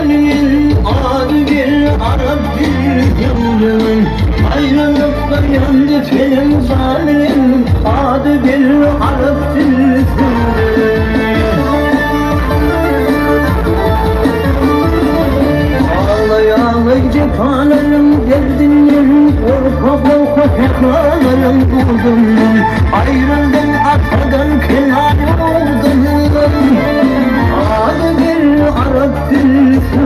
Zalymyň ady bir Arap bir ýyldyrym Aýralykda ýandy tenim Zalymyň ady bir Arap bir ýyldyrym Ağlay-ağlay jepalarym derdimden Gorka-gorka sähralarym durdum Aýryldym atadan kenar ýurduňdan Ady bir Arap bir.